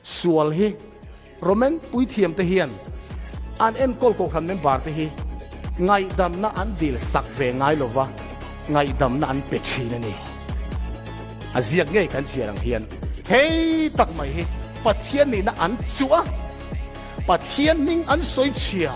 Sual hi Roman puithiamte hian an enkawl kohhran member te hi ngaihdamna an dil sak ve ngai lova, ngaihdamna an pe thin a ni. A ziak ngei kan chhiar ang hian hei tak mai hi Pathian nihna an chuh a, Pathian hming an sawi chhia.